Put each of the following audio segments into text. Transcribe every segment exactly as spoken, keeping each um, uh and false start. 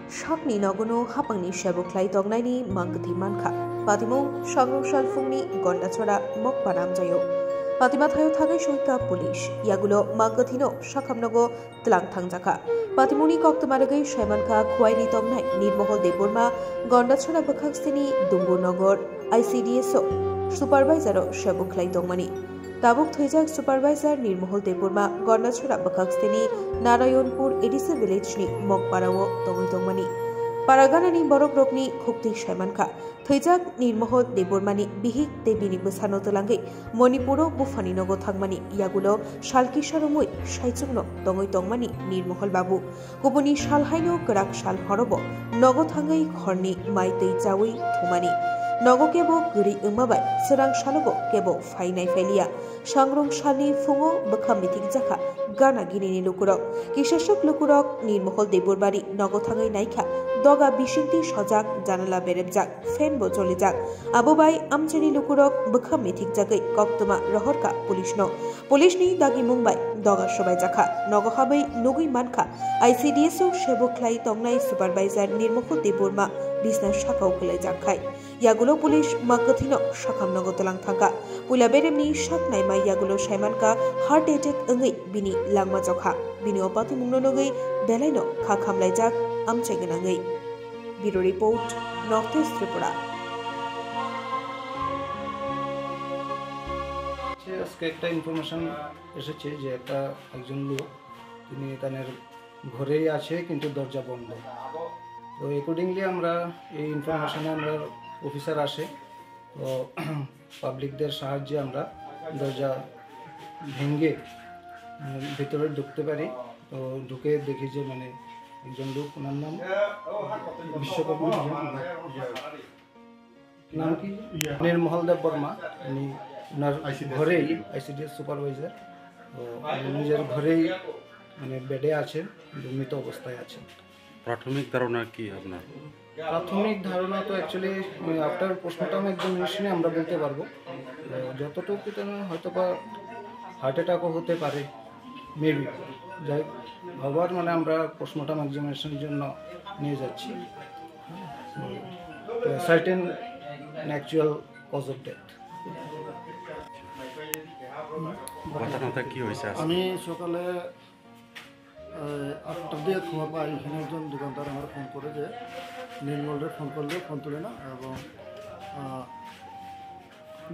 Sakni nogono hapangni sebo khlai tongnaini mangkwthwi mankha. Patimung sangrong salphungni Gondachora mokpana amjaio. Patima thaio thangwi soika police. Yagulo mangkwthwino sakham nogo tlang thangjakha. Patimungni koktwma rwgwi saimankha Khuaini tongnai Nirmohol Debbarma Gondachora bwkhak sini Dumbu Nogor I C D S o supervisor o sebo khlai tongmani. Tabuk thwijak supervisor Nirmohol Debbarma Gondachora bwkhak sini Narayanpur A D C village ni Mokpara o tongwi tongmani. Paraganani borok rokni khuktwi saimankha. Thwijak Nirmohol Debbarmani bihik tei bini bwsano twlangwi Manipuro buphani nogo thangmani yagulo sal kisa romwi saichungno tongwi tongmani Nirmohol babu. Kubuni sal haino kwrak sal horobo nogo thangwi khorni mai twi chawi thumani. Nogo kebo kwrwi wngma bai swrang salobo kebo phainai phailiya. Sangrong salni phungo bwkha mithikjakha gana ginini lukurok. Kisaswk lukurok Nirmohol Debbarmani nogo thangwi naikha doga bisingtwi sojak, janala berepjak, fan bo cholijak. Abo bai amchaini lukurok bwkha mithikjagwi koktwma rohorkha police no. Police ni dagimung bai doga swbaijakha. Nogo habwi nugwi mankha I C D S o sebo khlai tongnai supervisor Nirmohol Debbarma bisna sakao kwlaijak khai. Yagulo police mangkwthwino sakham nogo twlang thangkha. Puila beremni sak naima yagulo saimankha heart attack wngwi bini langma jokha. Bini o patimungno nugwi belaino kha khamlaijak amchai gwnangwi. Bureau report, North East Tripura. আজকে একটা ইনফরমেশন এসেছে যে একটা একজন লোক, তিনি তাদের ঘরেই আছে কিন্তু দরজা বন্ধ। তো অ্যাকর্ডিংলি আমরা এই ইনফরমেশনে আমরা অফিসার আসে, তো পাবলিকদের সাহায্যে আমরা দরজা ভেঙে, উম, ভিতরে ঢুকতে পারি। তো ঢুকে দেখি যে মানে একজন লোক, ওনার নাম বিশ্বকর্মা, নাম কি? নির্মল দেব বর্মা। উনি ওনার আইসিডিএস ঘরেই সুপারভাইজার। ICDS supervisor. তো উনি নিজের ঘরেই মানে বেডে আছেন, মৃত অবস্থায় আছেন। প্রাথমিক ধারণা কি আপনার? প্রাথমিক ধারণা তো অ্যাকচুয়ালি আফটার পোস্টমর্টম এক্সামিনেশনে আমরা বলতে পারবো। তো যতটুকু তো হয়তো বা হার্ট অ্যাটাকও হতে পারে, মেবি। যাই হোক, আবার মানে আমরা পোস্টমর্টম এক্সামিনেশনের জন্য নিয়ে যাচ্ছি। Certain actual cause of death. ঘটনাটা কি হয়েছে আজকে? আমি সকালে আহ, আটটার দিকে খবর পাই, এখানে একজন দোকানদার আমার ফোন করে যে নির্মলরে ফোন করলে ফোন তুলে না এবং, আহ,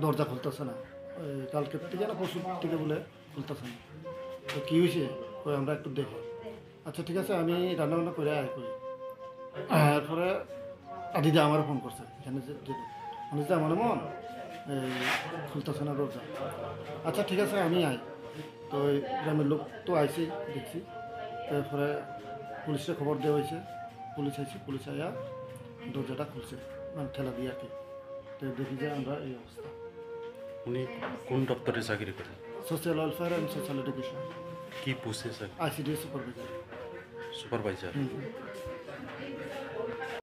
দরজা খুলতেছে না। এই কালকে থেকে না পরশু থেকে বলে খুলতেছে না। তো কী হয়েছে? কই আমরা একটু দেখি। আচ্ছা ঠিক আছে, আমি রান্না বান্না করে আয় করি। এরপরে আদিদা আমার ফোন করছে, এখানে যে, যে, মানে যে আমার মন, এই খুলতেছে না দরজা। আচ্ছা ঠিক আছে, আমি আই। তো ওই গ্রামের লোক তো আইছে, দেখছি। তারপরে পুলিশে খবর দেওয়া হয়েছে, পুলিশ আইছে, পুলিশ আইয়া দরজাটা খুলছে, মানে ঠেলা দিয়ে আর কি। তো দেখি যে আমরা এই অবস্থা। উনি কোন দপ্তরে চাকরি করেন? Social welfare and social education. কি পোস্টে স্যার? ICDS supervisor. সুপারভাইজার। হুম।